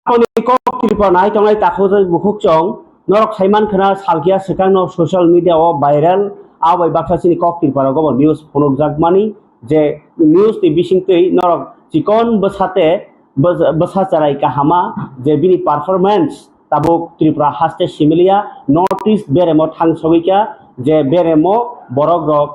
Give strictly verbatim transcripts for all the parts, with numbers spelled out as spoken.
Aboni kok Tripura nai tongnai takhuk bukhuk chong norok saiman khna salkia swkangno social media o viral, a bai baksa chini kok Tripura rogo bo news phunukjakmani je news ni bisingtwi norok chikon bwsate bwsa charai kahama je bini performance tabuk Tripura haste similia North East beremo thang sogwikha je beremo borok rok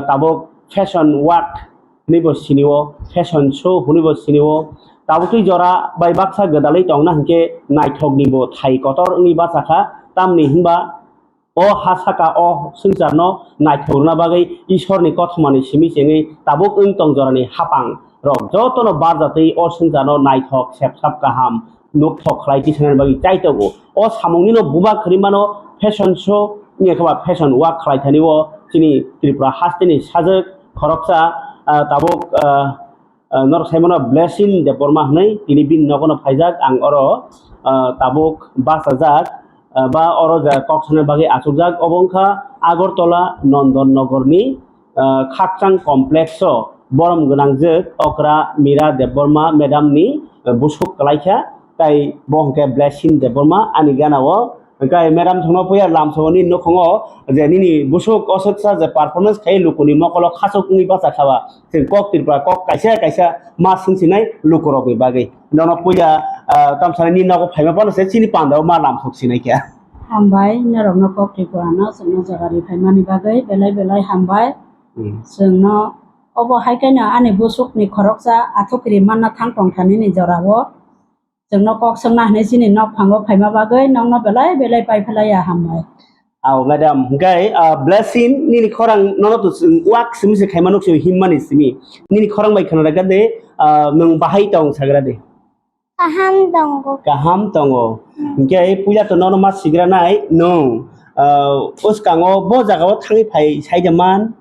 tabuk fashion week hwnwibo sinio, fashion show hwnwibo sinio. Tabukni jora bai baksa gwdalwi tongna hinkhe naithoknibo thai kotor wngwi bachakha, tamni hinba o ha saka o swngcharno naithok rwna bagwi Isorni kothomani simi chengwi tabuk wng tong jorani hapang rok jotono barjatwi o swngcharno naithok sepsap kaham nukthok khlai tisanani bagwi chai tongo. O samungnino buba kwrwi mano fashion show wngya khe ba fashion week khlai thani o chini Tripura hasteni sajwk khoroksa, ah, tabuk, ah, ah, norok sai mano Blessing Debbarma hwnwi tini bini nogono phaijak. Ang oro, ah, tabuk bachajak, ah, ba oro je kok sana bagwi achukjak, obo wngkha Agartala Nandan Nagarni ah, Khakchang Complex o borom gwnangjwk okra Mira Debbarma madam ni, ah, busuk kwlaikha, tai bo hwnkhe Blessing Debbarma ani gana o. Hwnkhe madam thwngno puya lamsao ni nukhungo je nini busuk oswksa je performance khai lukuni mokolo khasuk wngwi bachakha ba, chwng kok Tripura kok kaisa kaisa ma swngsinai lukurokni bagwi. Nono puya, ah, tamsani ni nogo phaima phano se chini pandao ma lamsok sinai khe. Hambai, norokno kok Tripura no chwngno jagari phaimani bagwi belai belai hambai. Hmm. Chwngno obo hai khe no ani busuk ni khoroksa athukiri manna thang tong thani ni jora o. Chwngno kok swngna hinwi chini nok phango phaima bagwi nokno belai belai pai phalai ya hambai. Aw, madam, hwnkhe, ah, Blessing, nini khorang nono to chwng wak simi se khaima nuk se himmani simi. Nini khorang bai khna rwgade, ah, nwng bahai tong sagra de. Kaham tongo. Kaham tongo. Hmm. Hwnkhe puila to nono ma sigranai nwng, ah, uskango bo jagao thangwi phai saida man.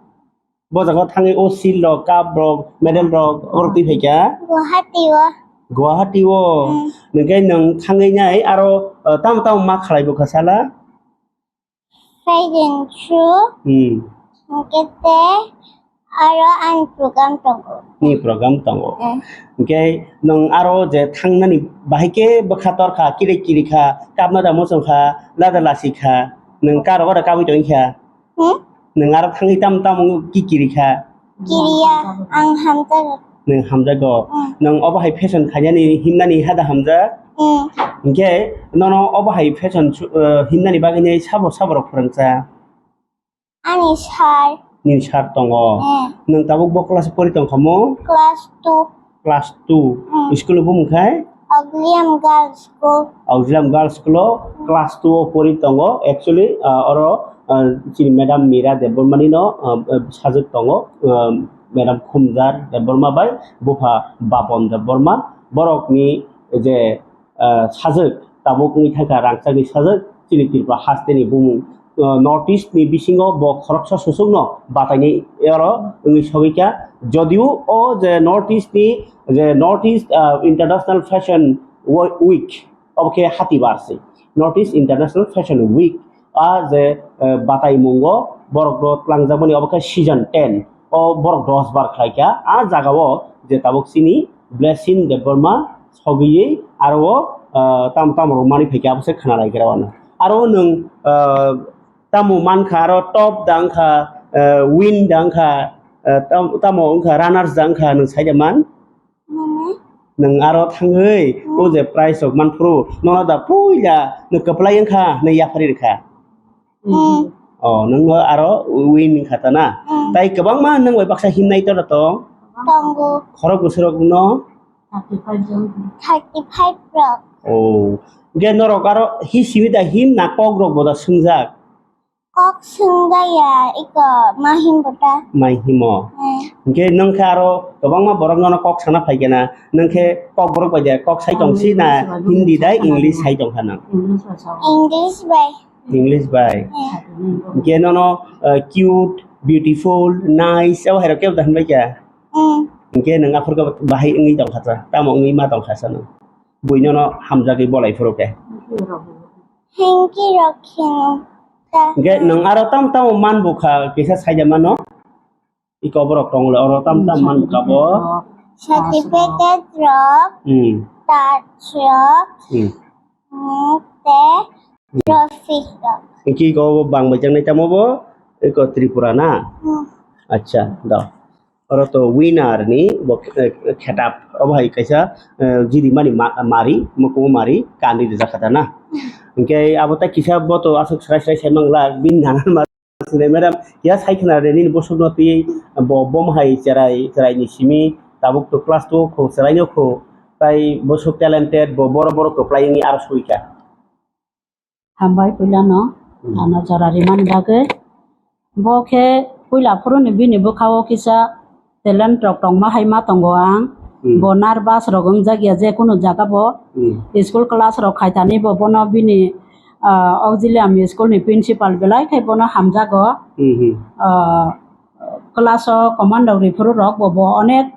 Bo jagao thangwi o seal rok, cup rok, medal rok, oro twi phaikha? Guwahati o. Guwahati o. Hmm. Hwnkhe nwng thangwi nai aro, ah, tamo tamo ma khlai bwkha sala? Friday show. Hmm. Hwnkhe tei aro ani program tongo. Ni program tongo. Eh. Hwnkhe nwng aro je thangnani bahai khe bwkha torkha, kiri kiri kha, kapna da muchung kha, lada lasi kha, nwng karo oro kabui tongwi kha? Hmm? Nwng aro thangwi tam tam kikiri kha? Kiriya, ang hamjago. Nwng hamjago. Mm. Nwng obo hai fashion khainani himnani hada hamjak? Mm. Hwnkhe nono obo hai fashion su-, uh, himnani bagwi nai sabo sabo rok phwrwngsa? Ani sir. Nini sir tongo. Mm. Nwng tabuk bo class pori tongkha mo? Class two. Class two. Mm. School bumung khai? Auxilium Girls School. Auxilium Girls School o class two o pori tongo. Actually, ah, oro, ah, chini madam Mira Debbarmani no, ah, ah, sajwk tongo, ah, madam Khumjar Debbarma bai bupha Bapon Debbarma. Borokni je, ah, sajwk tabuk wngwi thangkha rangchakni sajwk chini Tripura hasteni bumung, ah, North East ni bisingo bo khoroksa susukno batainai oro wngwi sogwi kha. Jodio o je North East ni je North East, ah, International Fashion Wo-, Week, obo khe hati bar se. North East International Fashion Week, a je, eh, batai mungo borok rok twlangjakmani, obo khe season ten. O borok dos bar khlai kha. A jaga o je tabuk chini Blessing Debbarma sogwi aro o, eh, tam tam rok mani phai kha, abo se khna lai gra wano. Aro nwng, eh, tamo man kha, aro top da wng kha, eh, win da wng kha, eh, tam-, tamo wng kha runners da wng kha, nwng sai da man? Mane? Nwng aro thangwi, hmm, o je prize rok manphuru, nono da puila nwng kwplai wngkha, nwng yapharwi rwkha. Hmm. Oh, nwng aro win wngkha ta na? Hmm. Tai kwbangma nwng bai baksa himnai tor tong? Tongo. Khorok bwswk rok no? Thirty five jon. Thirty five rok. Oh. Ge norok aro hi simi da him na kok rok bo da swngjak? Kok swngya iko ma him bota. Mai himo. Eh. Hingke nung khe aro kwbangma borok nono kok sana phai kena. Nung khe kok borok bai de kok sai tong si na Hindi dai English sai tong kha nang? English bai. English bai. Eh. Hingke nono, eh, cute, beautiful, nice abo hai rok kebo da hinbai kya? Mm. Hingke nung aphuru khe bahai wngwi tong kha sa. Tamo wngwi ma tong kha sa nung? Bui nono hamjagwi bolai phuru khe. Hingki rok kheno ta. Hingke nwng aro tam tamo man bukha kisa saida mano. Iko borok tong le oro tam tam man bukha bo. Certificate rok. Hmm. Rajrok, hmm, hmm, tei, hmm, Rofirok. Hingke iko bo bang bai jaknai tamo bo, iko Tripura na? Hmm. Acha, do. Oro to winner ni bo, eh, khetab. Obo hai kaisa, eh, jiri mani ma-, mari, mukumu mari, kandi rijak kha ta na? Hmm. Hingke abo tai kisa bo to aswk srai srai sai mangla, bini nana ma-, Sini, madam, ya sai khna re nini bosok no twi bo bom hai cherai, cherai ni simi tabuk to class two kho, cherai no kho, tai bosok talented, bo boro boro kwplai wngwi aro soi kha. Hambai puila no, hmm, ano jora rimani bagwi. Bo khe puila phuru ni bini bwkha o kisa talent rok tongma hai ma tongo ang. Hmm. Bo nervous rok wngjakya je kunu jaga bo. Hmm. School class rok khaitani bo bono bini, ah, auxiliary school ni principal belai khai bono hamjago. Hmm, hmm. Ah, class o command rok riphuru rok bo, bo onek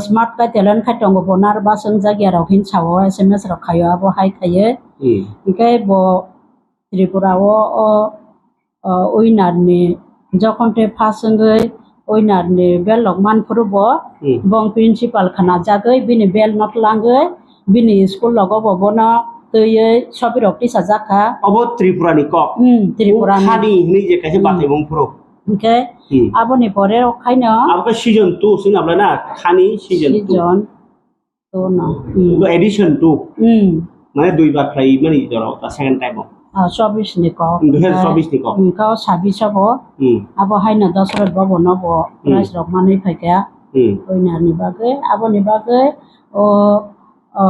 smart khai talent khai tongo bo nervous wngjakya rok hin sao S M S rok khaio abo hai khaiwi. Hmm. Hinkhe bo Tripura o, o, o, winner ni jokhon tei first wngwi winner ni bel rok man phuru bo, hmm, bong principal khna jagwi bini bel no twlangwi bini school logo bo bono twiwi sobi rok tisajak kha. Obo Tripura ni kok. Hmm, Tripura ni. Khani hinwi je kaisa, hmm, batai bung phuru. Hinkhe, hmm, aboni pore rok khaino. Abo khe season two sini abla na? Khani season two. Season. Two no. Hmm. Edition two. Hmm. Mane dui bar khlai mani jora ta second time o. Ah, chobbish ni kok. Hmm, dui hajar chobbish ni kok. Hmm, kok sabbish o bo. Hmm. Abo haino Dasrat Bhavan o bo, hmm, prize rok manwi phaikha. Hmm. Winner ni bagwi, aboni bagwi o, o,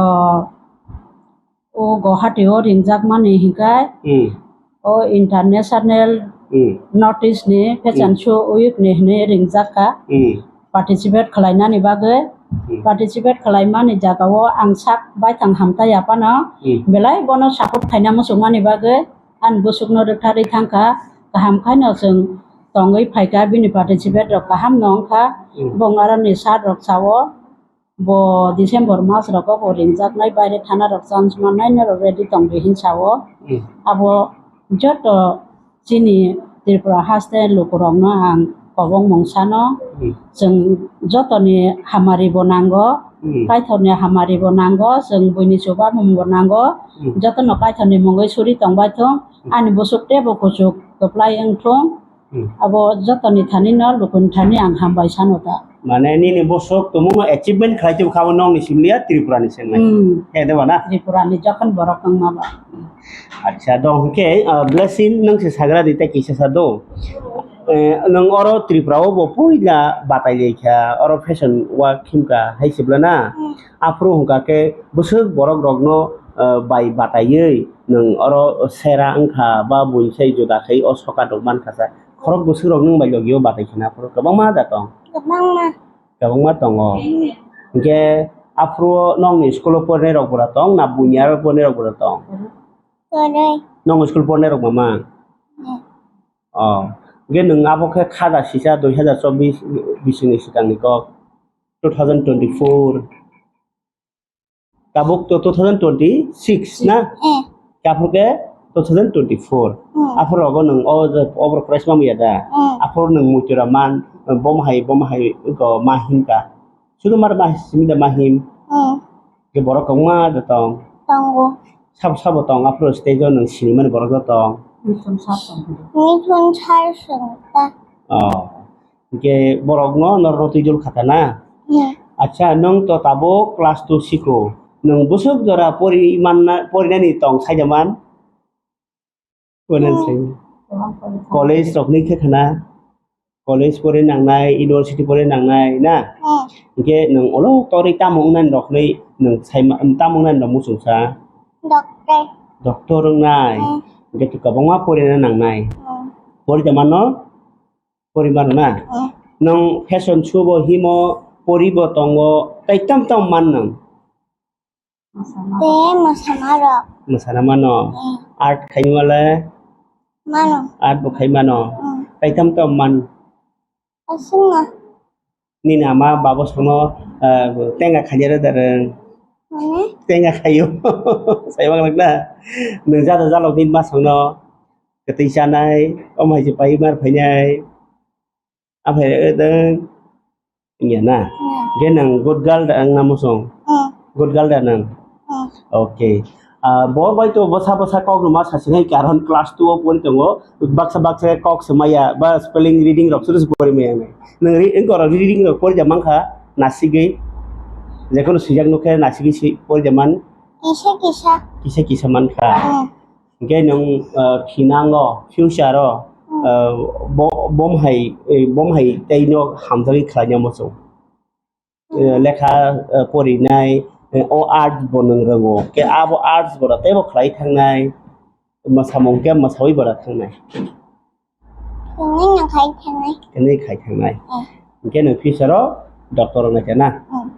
o Guwahati o ringjak mani hinkhai. Hmm. O international, hmm, notice ni fashion, hmm, show week ni hwnwi ringjak kha. Hmm. Participate khlainani bagwi, hmm, participate khlaimani jagao ang sak baithang hamtaiya phano, hmm, belai bono support khaina muchungmani bagwi ani bwswkno rwktharwi thangkha. Kaham khaino chwng tongwi phaikha, bini participate rok kahamno wngkha. Hmm. Bong aroni sir rok sao. Bo December mas rogo bo ringjaknai, baire thana rok chance mannai, norok ready tongdi hin sao. Hmm. Abo joto chini Tripura haste lukurokno ang kobongmung sano. Hmm. Chwng jotoni hamari bo nango, hmm, Kaitorni hamari bo nango, chwng buini chubamung bo nango. Hmm. Jotono Kaitorni mungwi suri tongbai thung, hmm, ani bwswk teibo kuchuk kwplai wng thung. Hmm. Abo jotoni thani no, lukuni thani ang hambai sano ta. Mane nini bosok tongmungno achievement khlai tongkha, abo nokni simi ya, Tripura ni se wngnai. Hmm. He de ba na? Tripura ni jokhon borok wngma ba. Acha, do hwnkhe, ah, Blessing, nwng se sagra di tei kisa sa do. Eh, nwng oro Tripura o bo puila batai lai kha, oro fashion work khim kha hai se bla na? Hmm. Aphuru hwnkha khe bwswk borok rokno, ah, bai bataiwi nwng oro sera wngkha ba buini sai juda khai o soka rok mankha sa. Khorok bwswk rok nwng bai logi o batai khna phuru kwbangma da tong? Kwbangma. Kwbangma tongo. Hmm. Hinkhe aphuru o nokni school o porinai rok bwra tong na buini aro porinai rok bwra tong? Porinai. Nokni school porinai rok mama? Hmm. Oh. Hinkhe nwng abo khe kha da sisa dui hazar chobbish bisingni swkangni kok, two thousand twenty-four. Tabuk to two thousand twenty-six na? Eh. Aphuru khe two thousand twenty-four. Hmm. Aphuru rogo nwng o je obor prize ma muya da? Hmm. Aphuru nwng muitura man, bom hai, bom hai ko ma him ka. Sudu mar ma simi da ma him. Hmm. Ke borok kwbangma da tong. Tongo. Sabo sabo tong, aphuru stage o nwng sinimani borok da tong. Mithun sar tong. Mithun sar song ta. Oh. Hinkhe borokno norokno twi dul kha ta na? Hmm. Acha, nwng to tabuk class two siko. Nwng bwswk jora pori manna, porinani tong saida man? Porinani, hmm, sai. College rokni khe khna? College pori nangnai, university pori nangnai na? Hmm. Hinkhe nwng ulo tori tamo wngnani rokni nwng saima, tamo wngnani rok muchungsa? Doctor. Doctor wngnai. Hmm. Hinkhe to kwbangma porina nangnai. Hmm. Pori tongmano? Pori mano na? Hmm. Nwng fashion show bo himo, pori bo tongo, tei tam tam man nwng? Tei mwsana rok. Mwsana mano? Hmm. Art khai male? Mano. Art bo khai mano? Hmm. Tei tam tam man? Aswkno. Nini ama babo songno, ah, tenga khainai da rwng? Mane? Tenga khaio. Saimanglak na? Nwng jada jalok nini ma songno? Kwtwi chanai, omo hai se pai mar phainai. Aphai rwdwng. Wngya na? Hmm. Ge nang good girl da ang namo song? Hmm. Good girl da nang? Okay. Ah, bo bai to bwsa bwsa kok rwma sasinai, karon class two o pori tongo, baksa baksa kok swmaya ba spelling reading rok suru pori maya nai. Nwng ri-, wngkor reading rok pori da mankha nasigwi, jekono swijak nukhe nasigwi si pori da man. Kisa kisa. Kisa kisa mankha. Hmm. Hingke nwng, ah, khinango future o, hmm, ah, bo-, bomhai, eh, bomhai tei no hamjagwi khlaina muchung. Eh, lekha, eh, porinai, eh, o arts bo nwng rwngo. Ke abo arts bo teibo khlai thangnai, mwsamung ke mwsawi bo thangnai. Hwnwi nwng khai thangnai. Hwnwi khai thangnai. Eh. Hingke nwng future o doctor wngnai khe na? Hmm.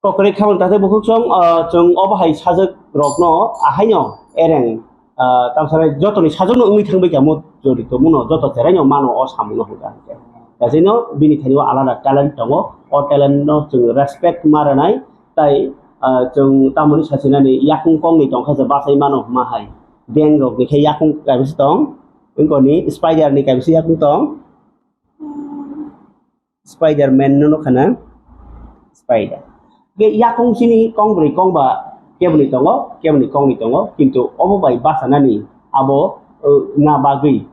Kokre khamang takhai bukhuk song, ah, chwng obo hai sajwk rokno ahaino ereng, ah, tamsare jotoni sajwkno wngwi thangbai kamo jodi tongmano joto cheraino mano o samungno hwnkha hwnkhe. Kajeino bini thani o alada talent tongo, o talent no chwng respect ma rwnai, tai, ah, chwng tamoni sachinani yakung kongni tongkha se bachai mano hwnma hai. Beng rokni khe yakung kaibisa tong, wngkoni spider ni kaibisa yakung tong. Spider-Man no nukha na? Spider. Ge yakung sini kong bwrwi kong ba keboni tongo, keboni kongni tongo, kintu obo bai bachanani abo, uh, na bagwi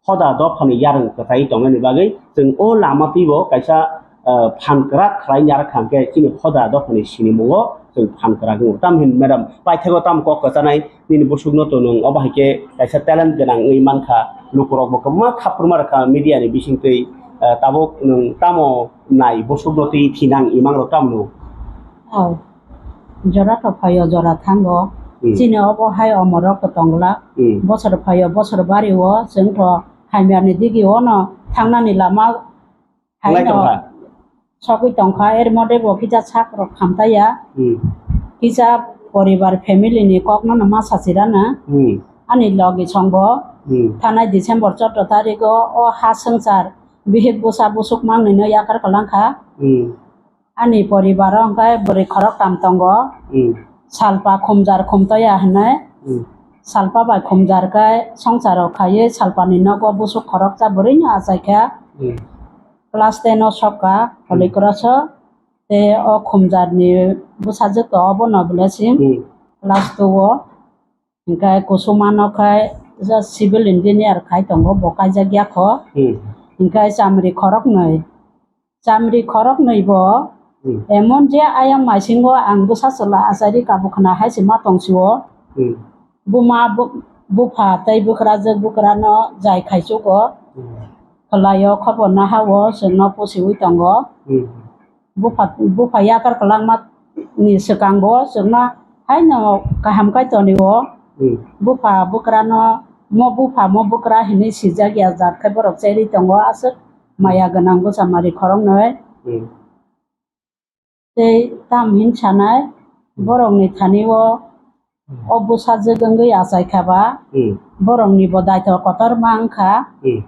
hoda dophani yarwng kwtai tongnani bagwi chwng o lama twibo kaisa, uh, phan kwrak khlai yarak kha hwnkhe chini hoda dophani sinimungo chwng phan kwrak wngo. Tamhin madam, paithakgo tamo kok kwchanai? Nini bwswkno to nwng obo hai khe kaisa talent gwnang wngwi mankha, lukurokbo kwbangma khapurma rwkha media ni bisingtwi, eh, tabuk nwng tamo nai bwswkno twi thinang imangrok tamo no? Oh, jora to phaio jora thango. Hmm. Chini obo hai omorok kwtong glak. Hmm. Bosor phaio bosor bario chwng to hamyani digi ono thangnani lama Wngwi haino tongkha. Sogwi tongkha, er mode bo kisa sak rok khamtaiya. Hmm. Kisa poribar family ni kok no ma sachirana. Hmm. Ani logi songbo Hmm. thanai December chotro tarigo o ha swngchar bihik bwsa bwswk mangnwi no yakar kwlangkha. Hmm. Ani poribar o hwnkhe bwrwi khoroktam tongo. Hmm. Salpa khumjar khumtoya hinwi. Hmm. Salpa bai khumjar khe swngchar rok khaiwi salpa ni nogo bwswk khoroksa bwrwi no achaikha. Hmm. Class ten o sokha, Holy Cross o, tei o Khumjar ni bwsajwk to obono Blessing, Hmm. class two o. Hinkhe Kusuma no khai ja civil engineer khai tongo, bo kaijak ya kho. Hmm. Hinkhe Chamri khoroknwi, Chamri khoroknwi bo Hmm. emon je ayang maisingo ang bwsa chwla achari kabukhna hai se ma tong si o. Hmm. Buma bu-, bupha tei bwkrajwk bwkrano jai khaichugo. Hmm. Khwlaio, khobor nahao chwngno pusiwi tongo. Hmm. Bupha, bupha yakar kwlangma ni swkango chwngno haino kaham kai tonio. Hmm. Bupha bwkrano mo bupha mo bwkra hinwi sijak ya jat khai borok cherwi tongo aswk maya gwnang bwsa mari khoroknwi. Hmm. Tei tam hin sanai, Hmm. borokni thani o, Hmm. o bwsajwk wngwi achai kha ba, Hmm. borokni bo daitw kotor ma wng kha. Hmm.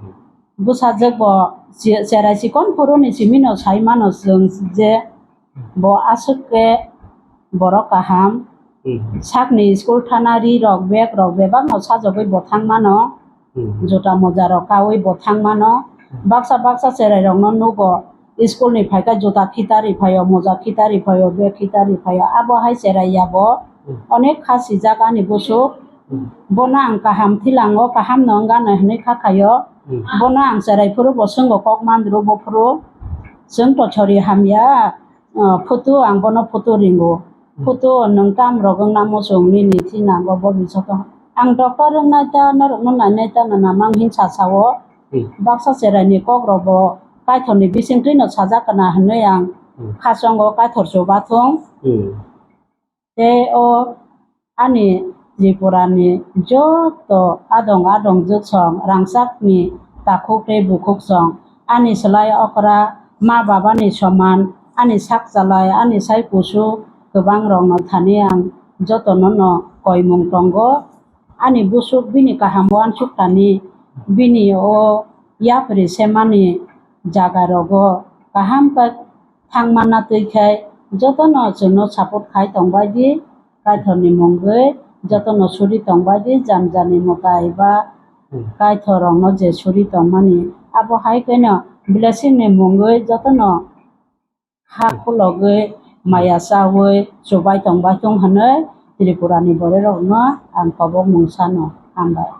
Bwsajwk bo che-, cherai chikon phuru ni simi no sai mano chwng je Hmm. bo aswk khe borok kaham. Hmm. Sakni school thana ri rok bag rok bebak no sajagwi bo thang mano. Hmm. Juta moja rok kaui bo thang mano. Hmm. Baksa baksa cherai rok no nugo. School ni phaikha juta khitari phaio, moja khitari phaio, bag khitari phaio. Abo hai cherai ya bo. Hmm. Onek kha sijak ani bwswk. Hmm. Bono ang kaham thilango, kaham no wng gana hinwi kha khaio. Hmm. Bono ang cherai phuru bo swngo kok mandru bo phuru. Chwng to chori hamya. Ah, photo ang bono photo ringo. Hmm. Photo nwng tam rok wng namo chwng nini thi nango bo bisoto. Ang doctor wng nai ta, norok no nai nai ta na namang hin sa sao. Hmm. Baksa cherai ni kok rok bo kaithor ni bising twi no sajak kana hinwi ang Hmm. khachongo kaithor chuba thung. Hmm. Tei o ani Tripura ni joto adong adong jwksong rangchak ni takhuk tei bukhuk song ani slai okra ma baba ni soman ani sak chalai ani sai kusu kwbang rok no thani ang joto no no koimung tongo. Ani bwswk bini kaham uansuk tani, bini o yapri semani jaga rogo kaham khe thang manna twi khe jotono chwngno support khai tong bai di, Kaitor ni mungwi jotono suri tong bai di, jani jani mwtai ba Hmm. Kaitor rokno je suri tong mani. Abo hai kheno Blessing ni mungwi jotono ha khulogwi maya chawi chubai tong bai thung hinwi Tripura ni bororokno ang kobok mung sano. Hambai.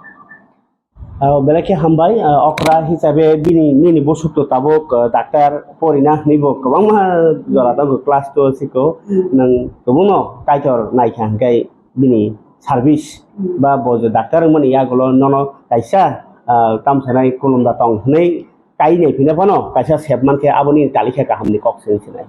Ah, belai khe hambai, ah, okra hisabe bini, nini bwswk to tabuk, ah, doctor porina hinwi bo kwbangma jora tongo, class twelve siko. Hmm. Nwng tubungo Kaitor naikha hwnkhe bini service Hmm. ba bo je doctor wngmani yagulo nono kaisa, ah, tamsanai kulumda tong hwnwi kai nai phina phano kaisa sep mankhe aboni tali khe kahamni kok se wng sinai.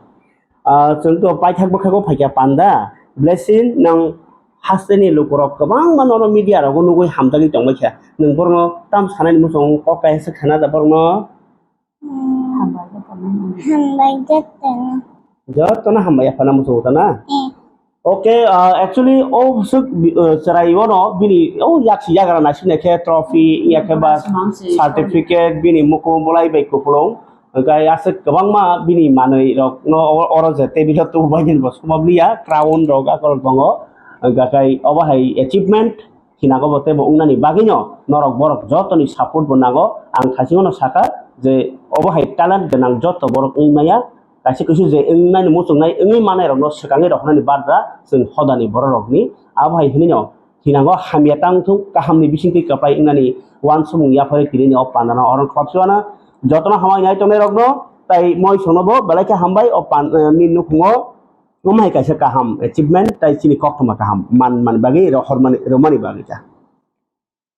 Ah, chwng to paithak bwkhago phaikha panda, Blessing, nwng hasteni lukurok kwbangma nono media rogo nugwi hamjagwi tongbaikha. Nwng borokno tam sanani muchung kok kaisa khana da borokno? Hambai jotono. Jotono hambai aphana muchungo ta na? Eh. Okay, ah, actually, o bwswk, ah, chwrai ono bini, o yaksi yagra naisingya khe trophy, ya khe ba certificate, bini muku bolai bai kupulung. Hwnkhe aswk kwbangma bini manwi rok no o-, oro je table o tubu bai nini bo suma bliya, crown rok akorok tongo. Hwnkhe obo hai achievement khinago bo teibo wngnani bagwino norok borok jotoni support bo nango. Ang thaisingo no sakha je obo hai talent gwnang joto borok wng maya, kaisa kaisa je wngnani muchungnai wngwi manai rokno swkangwi rohornani badra chwng hodani borok rokni. Abo hai hwnwi no thinango hamya tang thung, kahamni bisingtwi kwplai wngnani uansukmung yaphari tinini o pandano oro khwlapsukna jotono hambai nai tongnai rokno tai moi sono bo belai khe hambai o pan, eh, ni nukhungo omo hai kaisa kaham achievement tai chini koktwma kaham man, man bagwi rohormani, romani bagwi kha.